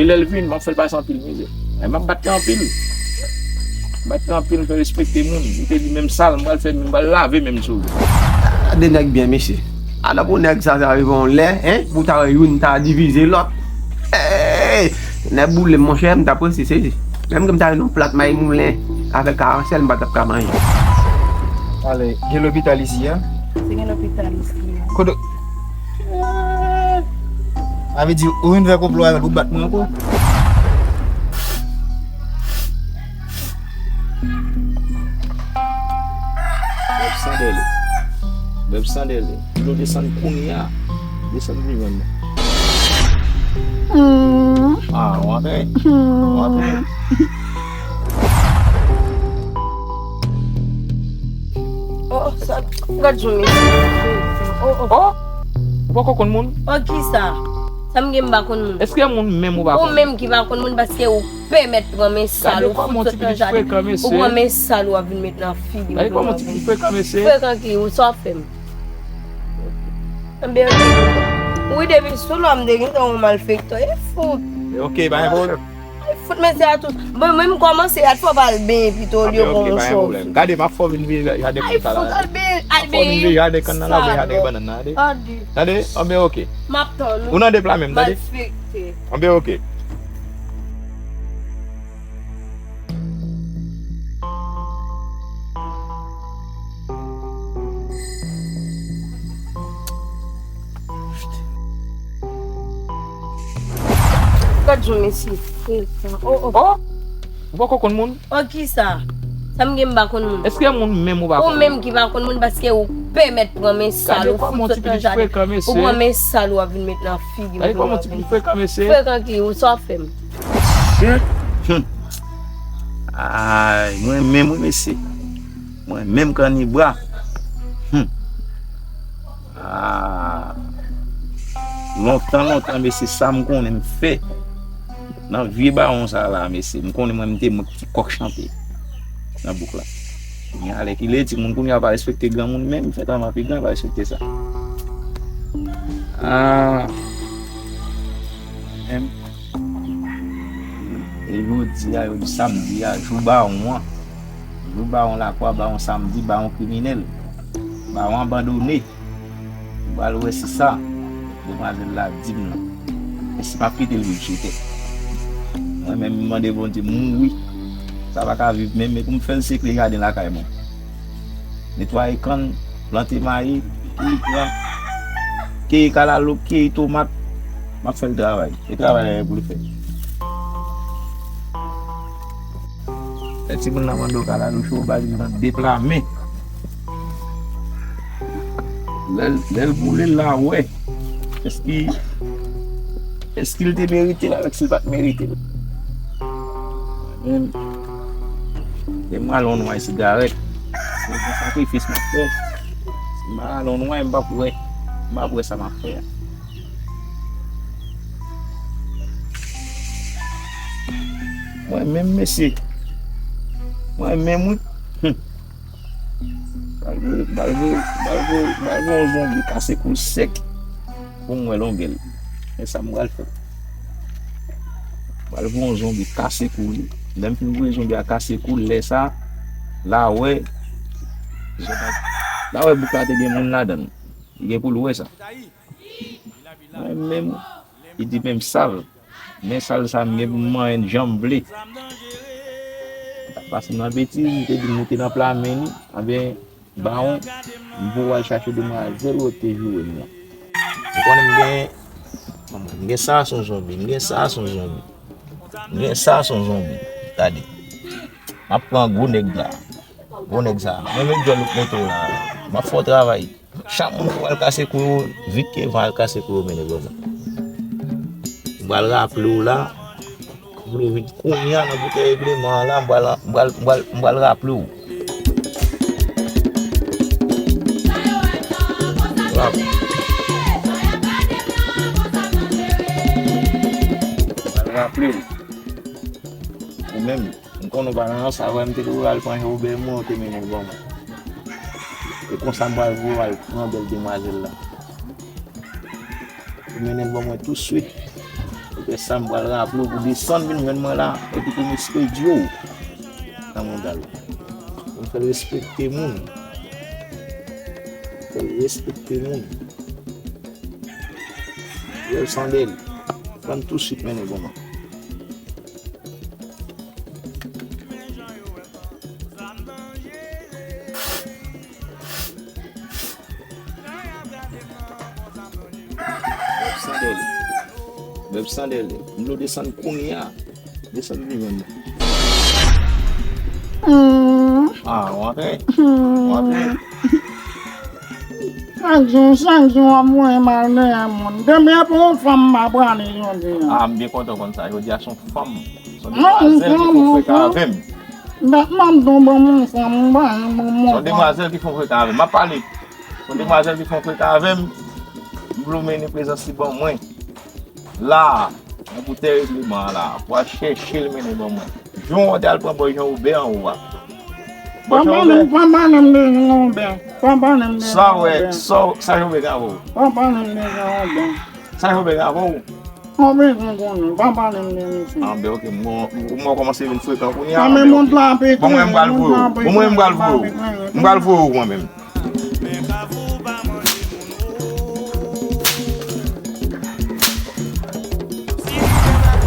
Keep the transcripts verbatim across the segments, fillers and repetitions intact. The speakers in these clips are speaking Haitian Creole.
E lè l vin, m ap fè l pase anpil mizè. Men m ap bat li anpil. M bat li anpil, m fè l respekte moun. M te di menm sal, m pral fè, m pral lave menm sou li. Gade nèg byen, mesye. Alò pou nèg sa, sa rive yon lè, en, pou ta wè youn ta divize lòt. Hey! Nèg boule m, monchè, m t ap ranse sezi. Menm ke m ta jwenn yon plat may moulen avèk aransèl, m pa t ap ka manje. Ale, gen lopital isi a? Se gen lopital isi a. Kote? Sa vle di, ou vin fè konplo avè l, ou bat mwen ankò? Bèb sandèle. Bèb sandèle. Dlo desann kounye a. Desann pou jwenn mwen. Ah, w antre. W antre. Oh, sa, gad jan mesye. Oh, oh. Oh, ou poko konn moun? Oh, kisa? Sa m gen m pa konn moun. Èske moun menm ou pa konn? Ou menm ki pa konn moun paske ou pèmèt pran men sal ou fout sot nan jaden. Ou pran men sal ou ap vin met nan figi m. Gade kòman ti fi frekan, mesye. Frekan ki ou sa w ap fè m? Anben, wi, depi sou lò m te gentan yon malfektè. E fout. Ok, pa gen pwoblèm. Ay, fout mesye a tou. Bon, menm kòmanse a, fò w al benyen pito olye w pran yon chòv. Gade, m ap fè w vin veye jaden konsa la. Ay, fout al benyen, al benyen. M ap fè w vin veye jaden kanna la, veye jaden bannann nan, tande. Tande? Anben, ok. M ap tann ou. Ou nan de pla menm, tande. Malfektè. Anben, ok. Gad jan mesye frekan. Oh, oh. Oh! Ou poko konn moun? Oh, kisa? Sa m gen m pa konn moun. Èske moun menm ou pa konn? Ou menm ki pa konn moun paske ou pèmèt pran men sal ou fout sot nan jaden. Ou pran men sal ou ap vin met nan figi m. Gade kòman ti fi frekan, mesye. Frekan ki ou sa w ap fè m? Shit. Hmm. Ay, mwen menm wi, mesye. Mwen menm kannibra. Hmm. Ah. Lontan, lontan, mesye, sa m konnen m fè. Nan vye bawon sa la, mesye, m konnen mwen m te mwen ki ti kòk chante nan bouk la. Kounye a, alèkile, timoun kounye a pa respekte granmoun menm, fè tanman pi gran, pa respekte sa. Ah. Menm. E jodi a, jodi samdi a, jou bawon an. Jou bawon lakwa, bawon samdi, bawon kriminèl. Bawon abandone. Ou pral wè si sa demwazèl la di m nan. E si m ap kite l viv sou tè. Mwen menm, m mande Bondye mouri. Sa pa ka viv menm, men pou m fè l sekle jaden lakay mwen. Netwaye kann, plante mayi, keyi gran, keyi kalalou, keyi tomat. M ap fè l travay. E travay la gen pou l fè. Lè timoun nan mande w kalalou cho, w ba li nan de pla men. Lè l, lè l boule l la, w wè. Èske, èske l te merite l avèk si l pa t merite l? Mwen menm, lè m rale yon nway sigarèt, se yon sakrifis m ap fè. Si m pa rale yon nway, m p ap wè, m p ap wè sa m ap fè a. Mwen menm, mesye. Mwen menm, wi. Hum. Bal voye, bal voye, bal voye, bal voye yon zonbi kase kou l sèk pou m wè longè l. Men sa m pral fè. Bal voye yon zonbi kase kou l. Lè m fin voye zonbi a kase kou l, lè sa, la wè, la wè bouk la te gen moun ladan l. Li gen pou l wè sa. Mwen menm, li di menm sal. Men sal sa m gen pou m manyen jan m vle. Pase m nan betiz, m te di m moute nan pla men li. Anben, bawon, m voye w al chache demwazèl ou te joure m nan. Ou konnen m gen, m gen sa se yon zonbi, m gen sa se yon zonbi. M gen sa se yon zonbi. Gade. M ap pran gwo nèg la. Gwo nèg sa. Mwen menm djòl ou k monte w la. M ap fè w travay. Chak moun ki pral kase kou yo, vit ke van al kase kou yo mennen ban mwen. M pral raple w la, m vle vin kounye a nan boutèy egleman an la, m pral, m pral, m pral, m pral raple w. Rap-, m pral raple w. Ou menm. M konnen w pa nan sa, wè m te dwe al pran Obè mwen, ou te mennen l ban mwen. E konsa m pral voye w al pran bèl demwazèl la. Ou mennen l ban mwen tousuit. Ou Fè sa, m pral raple w pou desann vin jwenn mwen la, epi pou m esplike w nan mwen pral. Pou m fè l respekte moun. Fè l respekte moun. Jwèl sandèl. Pran tout swit mennen pou mwen. Bèb sandèl. Bèb sandèl. M lo desann kounye a. Desann vin jwenn mwen. Hmm. Ah, w antre. Hmm. W antre. Chak jou, chak jou, w ap voye m al dèyè moun. Depi e pou yon fanm m ap prale jodi a. Ah, m byen kontan w konn sa. Jodi a se yon fanm. Se yon demwazèl ki fon freka avè m. Dat m ap tonbe moun fanm, m pa yon bon moun. Se yon demwazèl ki fon freka avè m. M ap pale. Se yon demwazèl ki fon freka avè m. M vle w mennen prezans li ban mwen. La a, nan boutèy regleman an la a, pou al chèche l mennen ban mwen. Jan w te al pran bòy Jan Wobè anwo a. Bòy Jan Wobè. Pa pale m de Jan Wobè. Pa pale m de Jan Wobè. Sa w wè, sa w, sa Jan Wobè gen avè w? Pa pale m de Jan Wobè. Sa Jan Wobè gen avè w? Mwen bezwen konnen, pa pale m de misye. Ah, ben, ok, m, m, m kòmanse vin frekan kounye a, ah, ben, ok. Mond la ap eklere, mond la ap eklere. Bon, mwen, m pral voye w. Bon, mwen, m pral voye w. M pral voye w, mwen menm.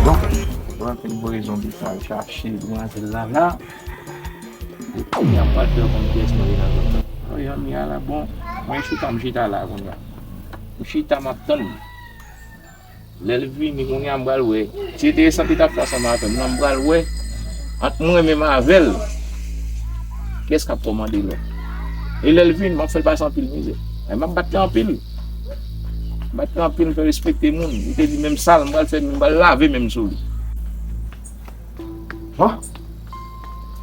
Bon, mwen fin voye zonbi sa al chache demwazèl la, la. Kounye a, m pral fè w konn kiyès mwen ye nan zòn nan. Wi, zanmi a la, bon, mwen chita, m chita la kounye a. M chita, m ap tann. Lè l vini, kounye a m pral wè. Ti enteresan li t ap fè ansanm avè m nan, m pral wè ant mwen menm avè l, kiyès k ap kòmande lòt. E lè l vin, m ap fè l pase anpil mizè. E m ap bat li anpil. M bat li anpil, m fè respekte moun. Li te di menm sa l, m pral fè, m pral lave menm sou li. Bon.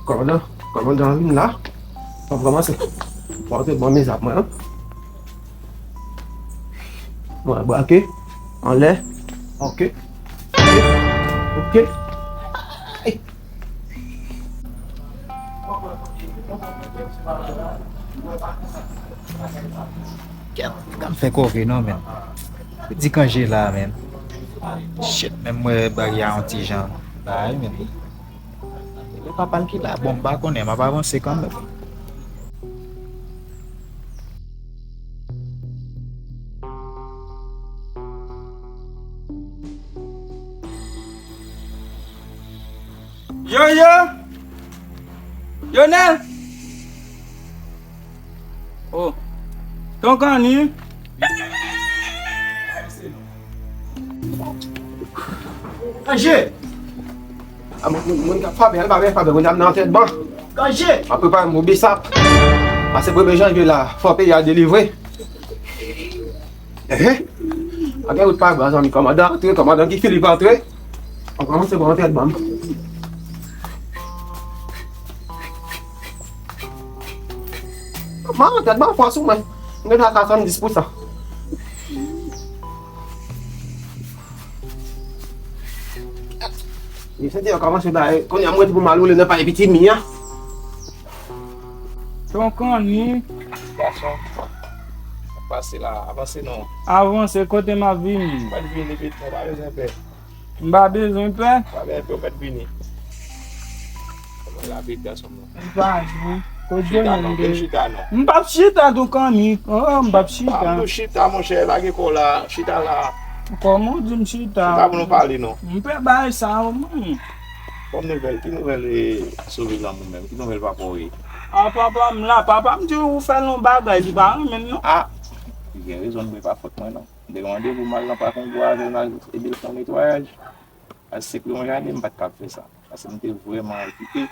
Kòmandan, kòmandan an vin la. Bon, kòmanse. Bon, se bon, mizè ap mwen, an. Mwen brake anlè. Ok. Ok. Ok. Ay. Kèt, pa m fè kòve non, menm. Di kanje la, menm. Shit, menm mwen bagay a yon ti jan. Bagay, menm. E papa l ki la, bon, m pa konnen, m ap avanse kanmenm. Yo, yo! Yonel! Oh. Ton Kanni. Kanje! A, moun, moun, moun k ap fabe, al fabe, fabe, moun ap nan tèt ban. Kanje! M ap prepare m pou bisap. Pase premye janvye la, fò peyi a delivre. Ehe. Pa gen wout pa bò, zanmi, kòmandan antre, kòmandan Guy Philippe antre. An kòmanse pran tèt ban. Mwen an tèt ban fò sou mwen. Mwen gen swasanndis pousan. Li santi yo kòmanse bay, kounye a mwen di pou m al woule nan pay piti mi an. Ton Kanni. Gason. Pase la, avanse non. Avanse, kote m ap vini? Mwen vini vit, mwen pa bezwen pè. M pa bezwen pè. Pa bezwen pè, ou mèt vini. Kòman l ap vit, gason m nan? M pa jwenn. Kot Jwenel de? Chita non, vin chita non. M p ap chita, Ton Kanni. Oh, m p ap chita. Pa pou chita, monchè, lage kò w la. Chita la. Kòman w di m chita? Chita pou nou pale non. M pè bay sa, mwen. Bon nouvèl, ki nouvèl, eh, sove lanmou menm? Ki nouvèl papa w ye? A, papa m la, papa m di ou fè l yon bagay, li pa renmen l non. A, li gen rezon l, men pa fòt mwen non. M te gen randevou m al nan Pak Kongo avè l, m al ede l fè yon netwayaj. Al sekwe yon jaden, m pa t kab fè sa. Paske m te vrèman okipe.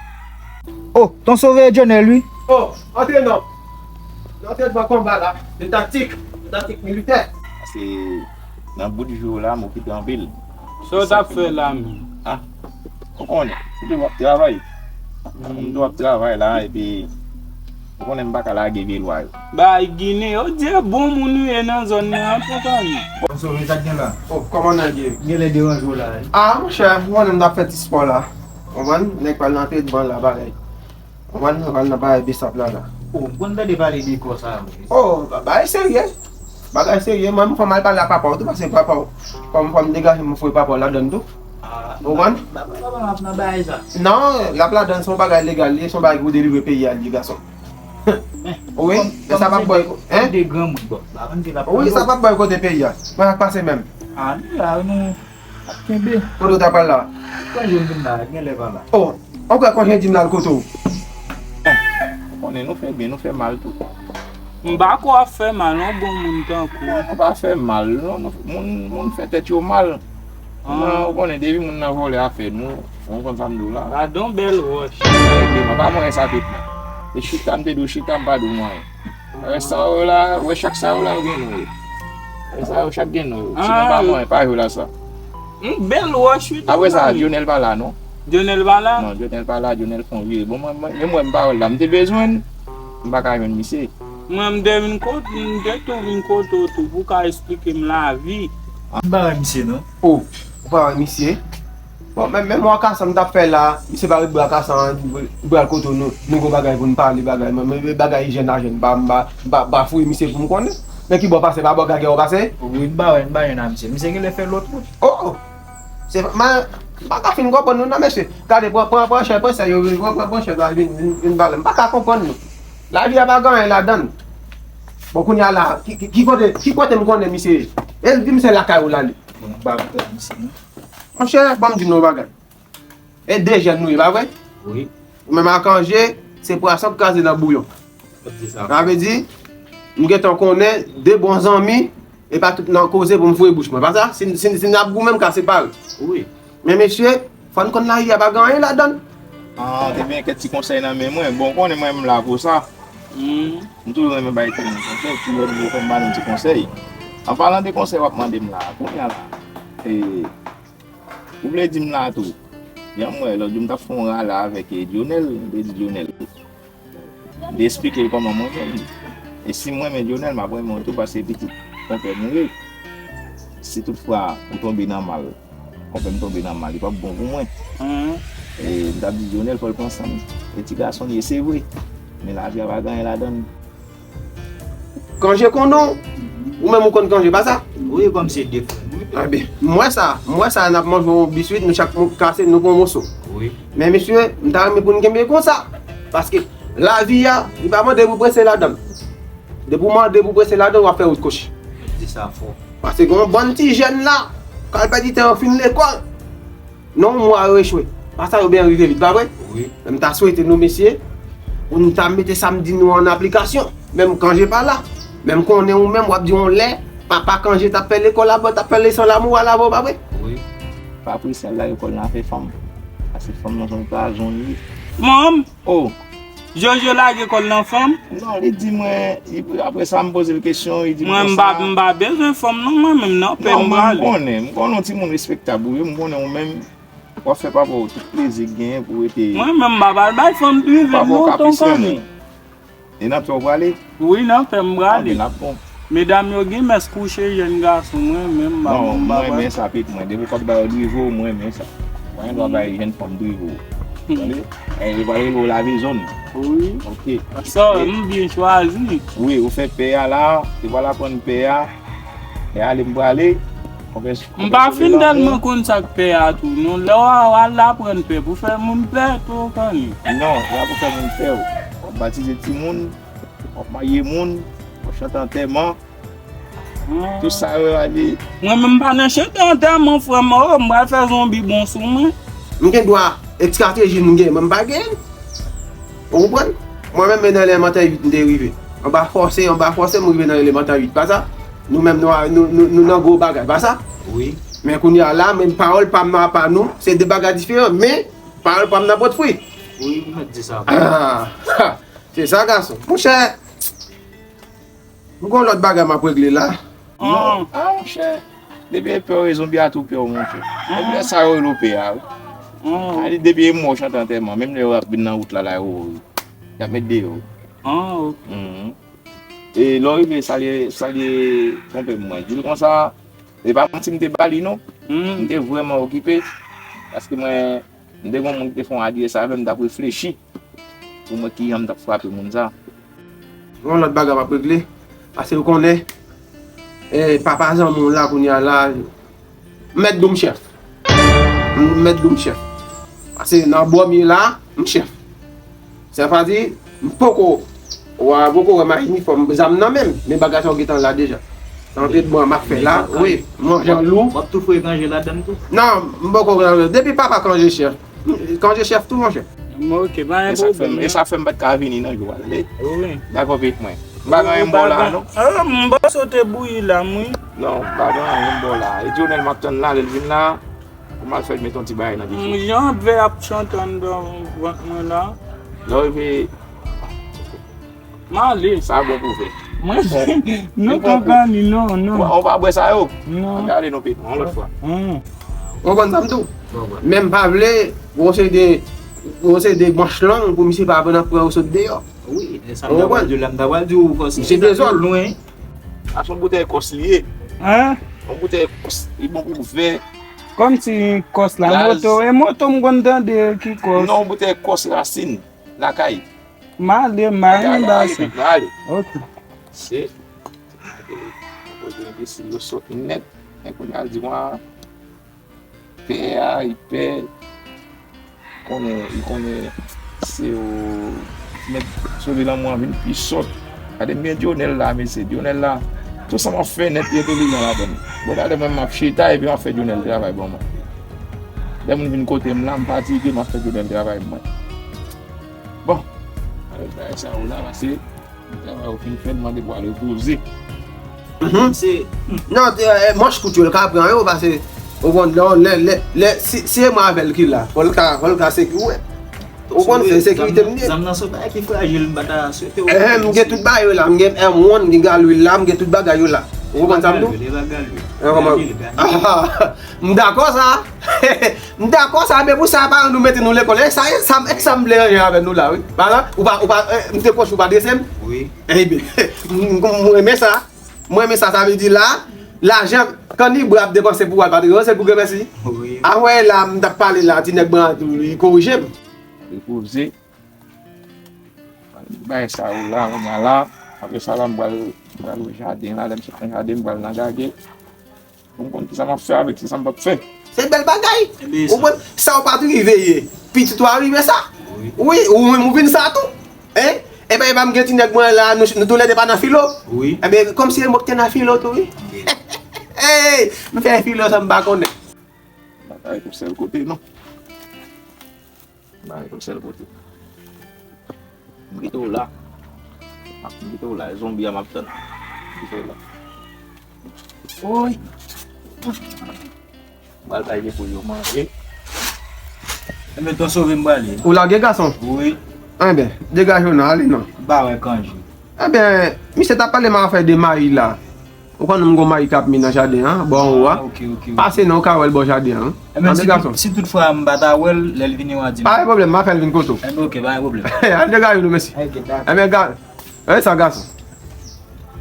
Oh, Ton Sove e Jonnèl, wi. Oh, antre non. Nou antre nan konba la. De taktik, de taktik militè. Paske nan bout jou la, m okipe anpil. Sa w t ap fè la menm? A, ou konnen, m toujou ap travay. M toujou ap travay la, epi ou konnen m pa ka lage vye lwa yo. Bay Ginen, yo di e bon moun ou ye nan zòn nan an, Ton Kanni. Bon, Sove, sa k gen la? Oh, kòman nèg ye? Genlè deranje w la, wi. A, monchè, ou konnen m t ap fè ti spò la. Konprann? Nèg pral nan tèt ban la, bagay. Konprann? Nèg pral nan bagay bisap la, la. Oh, m konn tande pale de kò sa, wi. Oh, ba-, bagay serye. Bagay serye, mwen, m fò m al pale ak papa w tou, paske papa w, fò m, fò m degaje m foure papa w ladann tou. Ou konprann? Papa, papa, papa, nan bagay sa. Non, l ap ladann, se yon bagay legal, li, se yon bagay ki pou delivre peyi a, li, gason. Wi, men sa p ap bòy, hein? De granmoun, bon, pa konn ki l ap wi, sa p ap bòy kote peyi a. Mwen ak pase menm. Ah, nou la, nou ap kenbe. Kote w ta pral la? Konje m vin la, gen lè pa la. Oh, ou kwè konje di m l al kote w? Ou konnen nou fè byen, nou fè mal tou. M pa kwè w ap fè mal, yon bon moun tankou w. Non, nou pa fè mal, non, nou, moun, moun fè tèt yo mal. Ah. Nan, ou konnen, depi moun nan vòlè afè nou, ou konn sa m di w la. Gadon bèl wòch. Mwen pa mwen sa tout non. E chita, m te di w chita, m pa di w mwen. Wè sa yo la, wè chak sa yo la, yo gen non yo. Wè sa yo chak gen non yo. Sinon pa mwen, pa yo la sa. M bèl wòch wi. Apre sa, Dionel pa la non. Dionel pa la? Non, Dionel pa la, Dionel fè yon vire. Bon, mwen, mwen, menm mwen, m pa wè l la. M te bezwen l, m pa ka jwenn misye. Mwen, m te vin kote, m te tou vin kote w tou pou w ka esplike m lavi. M pa wè misye non. Oh, ou pa wè misye? Bon, men, men mwen ak Kasan m t ap fè la, misye pa ret bra Kasan an, li pral kote w, nou, nou gon bagay pou n pale, bagay, men, men, men bagay jèn a jèn, m pa, m pa, m pa, m pa fouye misye pou m konnen. Men ki bò w pase, pa bò Gagè w pase? Wi, m pa wè, m pa jwenn a misye. Misye genlè fè lòt wout. Oh, oh. Se, mwen, m pa ka fin konprann nou non, mesye. Gade, pran, pran, pran chè, pran chè, yo, pran, pran, pran chè, la, vin, vin, vin pale. M pa ka konprann nou. Lavi a pa gen anyen ladann. Bon, kounye a la, ki, ki, ki kote, ki kote m konnen misye ye? E l di m se lakay ou l ale. Bon, m pa konprann misye non. Monchè, ban m di nou yon bagay. E de jèn nou ye, pa vre? Wi. Ou menm ak Kanje, se pwason k kraze nan bouyon. Sa vle di, m gentan konnen de bon zanmi, e pa tout nan koze pou m foure bouch mwen. Pa sa? Si, si, si n ap goumen, m ka separe. Wi. Men mesye, fò n konn lavi a pa gen anyen ladann. Ah, te byen kèk ti konsèy nan men mwen. Bon, konnen mwen, m la pou sa. M toujou renmen bay timoun konsèy, ti lè m fè m ba nou ti konsèy. An palan de konsèy w ap mande m la, kounye a la. E, Ou vle di m la tou. Jan m wè lòt jou m t ap fè yon rale avèk, eh, Dionel, m te di Dionel. M te esplike l kòman mwen wè li. E si m renmen Dionel, m ap renmen w tou paske pitit konpè m ou ye. Si toutfwa ou tonbe nan mal, konpè m tonbe nan mal, li p ap bon pou mwen. E m t ap di Dionel fò l pran san l. E ti gason l ye, se vre. Men lavi a pa gen anyen ladann. Kanje konnen w, ou menm ou konn Kanje, pa sa? Wi, kòm se de frè nou. Anben, m wè sa, m wè sa, n ap manje yon biswit, nou chak moun kase, nou pran yon moso. Wi. Men mesye, m ta renmen pou n kenbe konsa. Paske lavi a, li pa mande pou w prese ladan l. Depi w mande pou w prese ladan l, w ap fè wout kwochi. Di sa fò. Paske gen yon bann ti jèn la, k al pèdi tan yo fin lekòl. Nan yon mwa yo echwe. Pa sa yo byen rive vit, pa vre? Wi. Men m ta swete nou, mesye, pou nou ta mete sa m di nou an aplikasyon. Menm Kanje pa la. Men m konnen ou menm, w ap di yon lè, papa Kanje t ap fè lekòl avè w, t ap fè leson lanmou avè w, pa vre? Wi. Pa pou sa l lage kò l nan afè fanm. Paske fanm nan se yon pwazon li ye. Manm! Oh! Jojo lage kò l nan fanm? Non, li di mwen, li, apre sa m poze l kesyon, li di m konsa. Mwen, m pa, m pa bezwen fanm non, mwen menm nan pè m prale. Non, mwen, m konnen, m konnen w timoun respektab ou ye, m konnen ou menm, w ap fè papa w tout plezi k genyen pou w rete. Mwen menm, m pa pral bay fanm drive m non, tonton Kanje. E nan pè w prale? Wi, nan pè m prale. Anben, n ap bon. Medam yo gen mès kouche jèn gason, mwen menm, m pa, non, m pa pral. Mwen renmen sa, pitit mwen. Depi w p ap ba yo drive w, mwen renmen sa. Mwen dwa bay jèn fanm drive w. Tande? E yo pral rele w lavezòn. Wi. Ok. Sa, m byen chwazi. Wi, ou fè pè a la, yo pral aprann pè a. E ale m prale. M pa fin tèlman konn sa k pè a tou non. Lè w al aprann pè pou fè moun pè tou, Kanje. Non, se pa pou fè moun pè w. W ap batize timoun, w ap marye moun, w ap chante antèman. Tout sa yo ale. Mwen menm m pa nan chante antèman, frè m, oh, m pral fè zonbi bon sou mwen. M gen dwa estrateji m gen, men m pa gen. Ou konprann? Mwen menm, men nan elemantan uit m te rive. Anba fòse, anba fòse, m rive nan elemantan uit. Pa sa? Nou menm, nou, nou, nou, nou nan gwo bagay. Pa sa? Wi. Men kounye a la, men pawòl pa m nan apa nou, se de bagay diferan, men pawòl pa m nan pot fwi. Wi, m mèt di sa. Ah, se sa, gason. Monchè, m gon lòt bagay m ap regle la. Non. Ah, monchè. Depi e pè w, e zonbi a tou pè w, monchè. Menm lè sa yo rele w pè a, wi. A di depi e mò w chante antèman, menm lè yo ap vin nan wout la, la, yo, y ap met deyò. Ah, ok. Mhm. E lè w rive, salye, salye konpè m mwen. Di l konsa, e pa manti m te ba li, non. M te vrèman okipe, paske mwen, M te gon moun ki te fè yon adrès avè m, m t ap reflechi pou mwen kijan m t ap frape moun sa. Yon lòt bagay m ap regle, paske ou konnen, E papa zanmi w la kounye a la, m mèt di w m chèf. M mèt di w m chèf. Paske nan bò m ye la, m chèf. Sa vle di, m poko, w a poko wè m ak inifòm zam nan men m, men bagay sa yo gentan la deja. Nan tretman m ap fè la, wi, manje an lou. W ap tou foure kanje ladann tou? Non, m poko kanje. Depi papa kanje chèf. Kanje chèf tou, monchè. Ok, pa gen pwoblèm. E sa k fè m pa t ka vini nan jou a. Wi. Dakò, pitit mwen. M pa gen anyen m ba w la, non. Ah, m panse w te bouyi lam, wi. Non, m pa gen anyen m ba w la. E Dionel m ap tann la, lè l vin la, pou m al fè l met yon ti bagay nan dife. Jan vè ap chante anndan vant mwen la. Lè w rive. M ale. Sa bon pou fè. Mwen, non, Tokani, non, non. Ou pa bwè sa yo? Non. Ann ale non, pitit mwen, yon lòt fwa. Ou konprann sa m di w? Men m pa vle, gon seri de, gon seri de manch long pou misye pa pran nan pran yo sot deyò. Wi, e sa m ta pral di w la, m ta pral di w kòs. Misye dezòd. Lwen. A se yon boutèy kòs li ye. Hein? Yon boutèy kòs, li bon pou vè. Kòmsi kòs la, moto, e moto m konn tande ki kòs. Non, yon boutèy kòs rasin, lakay. M ale, m ale, m ale. Ok. Se, kote enbesil yo sot nèt, men kounye a l di mwen, pè a, li pè, konnen, li konnen se yo, nèt sove lanmou an vin pi sòt. Gade m gen Dionel la, mesye, Dionel la, tout sa m ap fè nèt li entelijan ladann. Bon, gade mwen m ap chita epi m ap fè Dionel travay ban mwen. Lè moun vin kote m la, m fatige, m ap fè Dionel travay mwen. Bon, avèk bagay sa yo la, pase travay ou fin fè, m mande pou al repoze. Mhm. Se, non, te, eh, manch kout yo, l ka pran yo, pase, ou konn, lè, lè, lè, lè, si, si e mwen avè l ki la, fò l ka, fò l ka sekirite. Ou konn, se sekirite m ye. Zam nan se yon bagay ki frajil, m pa ta swete w. Eh, m gen tout bagay yo la, m gen M one, m gen galwil la, m gen tout bagay yo la. Ou konprann sa m di w? Galwil, e pa galwil. Eh, kòman? Galwil, galwil. Ah, m dakò sa. M dakò sa, men pou sa, paran nou mete nou lekòl. E sa, e sa, e sa m vle rann avè nou la, wi. Paran, ou pa, ou pa, eh, m te pwoche, ou pa drese m? Wi. Ebyen, m, m, m renmen sa. M renmen sa, sa vle di la, lajan Kanibra ap depanse pou al pa depanse pou Granmèsi. Wi. Avè la, m t ap pale la, ti nèg mwen an tou, li korije m. Li korije. Bay sa yo la, kounye a la. Apre sa la, m pral, pral nan jaden la. Lè m sot nan jaden, m pral nan gage. Pou m konn kisa m ap fè avèk, kisa m p ap fè. Se bèl bagay. Ou konn, sa w pa t rive ye, pitit ou a rive sa. Wi. Wi, ou menm ou vin sa tou. Hein? Ebyen, e pa m gen ti nèg mwen la, nou, nou toulède pa nan filo. Wi. Ebyen, kòmsi e mwen ki te nan filo tou, wi. Hey, m fè filo san m pa konnen. M pa ka ret yon sèl kote, non. M pa ret yon sèl kote. M kite w la. M kite w la. Zonbi a m ap tann. M kite w la. Woy. M pral bay depo yo manje. Enben, Ton Sove m prale. Ou lage, gason? Wi. Enben, degaje w non, ale non. M pa wè kanje. Enben, misye t ap pale m afè de mayi la. Ou konn m gon mayi k ap mi nan jaden an, bò anwo a. Ah, ok, ok, ok. Pase non, ou ka wè l bò jaden an. Enben, si tout, si tout fwa m pa ta wè l, lè l vini, w a di m. Pa gen pwoblèm, m a fè l vin kote w. Enben, ok, pa gen pwoblèm. Al degaje w non, mesye. Ok, dakò. Enben, ga-, e sa, gason.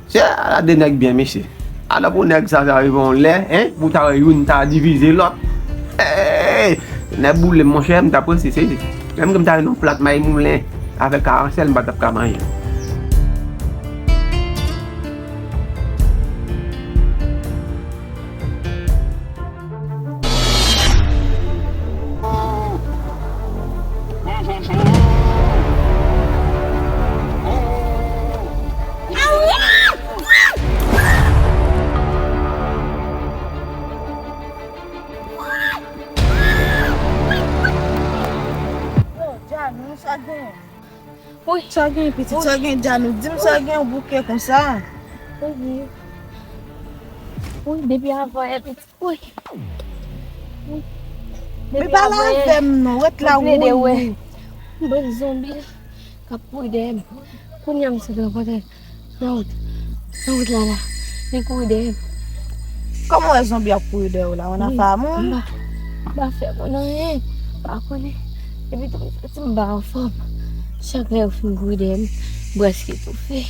Se ala de nèg byen, mesye. Alò pou nèg sa, sa rive yon lè, hein, pou ta wè youn ta divize lòt. Hey! Nèg boule m, monchè, m t ap ranse, se menm ke m ta jwenn yon plat mayi moulen avèk aransèl, m pa t ap ka manje. Yo, Djanou, sa gen? Wi. Sa gen, pitit? Wi. Sa gen, Djanou? Di m sa gen yon bouke konsa. Wi. Wi, depi avan yè, pitit. Wi. Wi. Men pale avè m non, ret la, wi. M wè. M wè zonbi k ap kouri dèyè m. Kounye a m sot rankontre nan wout. Nan wout la la. Li kouri dèyè m. Kòman w wè zonbi ap kouri dèyè w la? Ou nan fami? M pa, m pa fè moun anyen. M pa konnen. Epi tou, m santi m pa anfòm. Chak lè yo fin kouri dèyè m, m prèske toufe.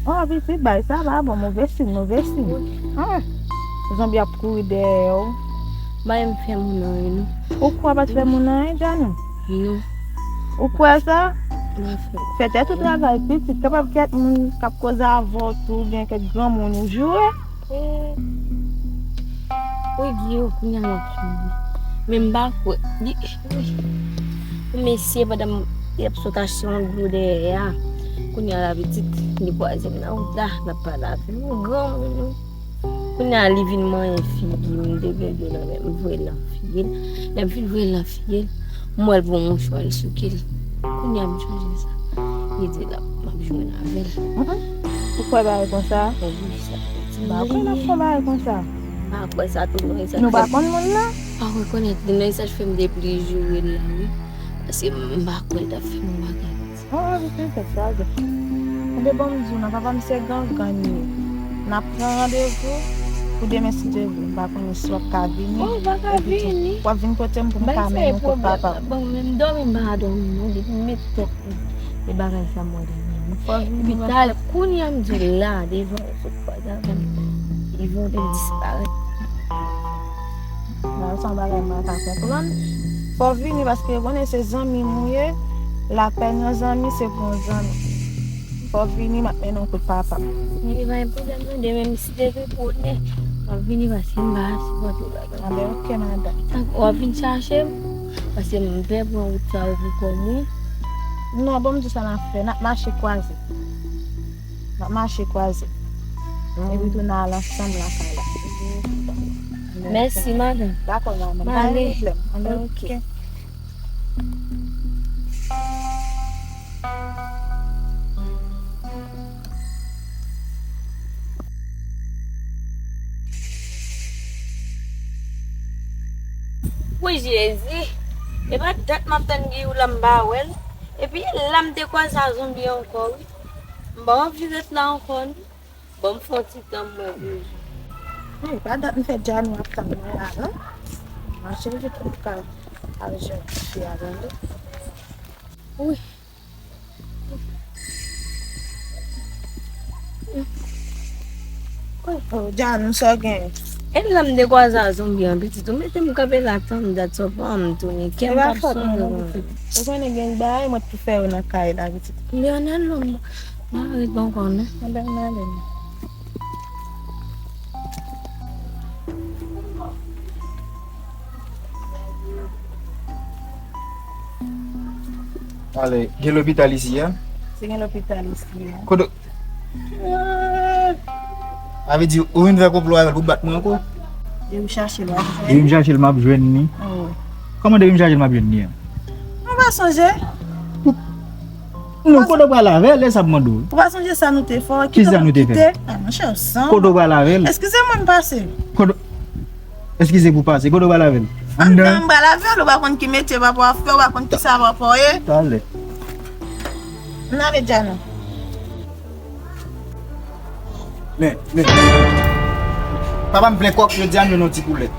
Oh, pitit, bagay sa pa bon, move siy, move siy. Wi. Hum. Zonbi ap kouri dèyè w. M pa janm fè moun anyen, non. Ou kwè w pa t fè moun anyen, Djanou? Non. Ou kwè sa? M pa fè. Fè tèt ou travay, pitit. Kapab kèk moun k ap koze avè w tou, oubyen kèk granmoun ou joure. Wi, Giyo, kounye a m ap sonje. Men m pa kwè. Li, wi. Yon mesye, pandan m te ap sot achte yon dlo dèyè a, kounye a la pitit, li kwaze m nan wout la, l ap pale avè m. Yon granmoun, wi. Kounye a, li vin manyen figi m, m te gen dlo nan men m, m voye l nan figi l. Lè m fin voye l nan figi l, m wè l pran mouchwa, l souke l. Kounye a, m sonje sa. Li di l ap, m ap jwenn avè l. Ou kwè bagay konsa? Wi, sa. M pa kwè l ap fè bagay konsa. M pa kwè sa tou, non, e sa k fè m. Nou pa konn moun nan? Pa rekonèt li, non, e sa k fè m te pli joure l la, wi. Paske m pa kwè l t ap fè m yon bagay konsa. Oh, vite fè sa, vite. Tande, bon, m di w, non, papa m se gangan li ye. N ap pran randevou pou demen, si Dye vle. M pa konnen si w ap ka vini. Oh, m pa ka vini. W ap vin kote m pou m ka mennen w kot papa m. Bon, men m dòmi, m pa dòmi, non, depi m met tèt mwen. E bagay sa m wè dèyè m. Fò vini. Epi talè, kounye a m di w la, devan w sot kwaze avè m. Devan w te disparèt. Bagay sa yon bagay mwen pa ka konprann. Fò vini paske konnen se zanmi m ou ye. Lapèn yon zanmi se pou yon zanmi. Fò vini, m ap mennen w kot papa m. Vini pa gen pwoblèm non, demen m si Dye vle bonè. M ap vini paske m pa sipòte bagay. Anben, oke, madanm. Tank w ap vin chache m, paske m pè pran wout sa yo pou kò m, wi. Non, bon, m di w sa n ap fè, n ap mache kwaze. N ap mache kwaze. Epi tou n a al ansanm lakay la. Mèsi, madanm. Dakò, manman. Pa gen pwoblèm. Anben, oke. Wi, Jezi. E pa dat m ap tann Giyou la, m pa wè l. Epi la m te kwaze a zonbi ankò, wi. M pa anvi ret la ankò, non. Bon, m fè yon ti tan m wè Giyou. Hey, pa dat m fè Djanou ap tann mwen la, non. Mache vit pou m ka al jwenn fi a, tande. Wi. Oh, Djanou, sa w gen? E la m te kwaze a zonbi an, pitit, ou mete m kanpe la tann dat, sa w pa wè m tounen, kè m p ap sonje w. Ou konnen gen bagay mwen t pou fè yo nan kay la, pitit. Leonel, non, m pa ret ankò, non. Anben, m ale, non. Ale, gen lopital isi a? Si gen lopital isi a. Kote? Sa vle di, ou vin fè konplo avè l pou bat mwen ankò? Depi m chache l, w ap jwenn. Depi m chache l, m ap jwenn li. Oh. Kòman depi m chache l, m ap jwenn li an? Ou pa sonje? Non, kote w pral avè l, e sa m mande w. Ou pa sonje sa nou te fè? Kisa nou te fè? Ah, monchè, w san. Kote w pral avè l? Eskize mwen, m pase. Kote, eskize pou pase. Kote w pral avè l? Anndan. Anndan, m pral avè l, ou pa konn ki metye papa w ap fè, ou pa konn kisa papa w ye. Talè. M ale, Djanou. Men, men. Papa m plen kòk, yo di a m jwenn yon ti poulèt.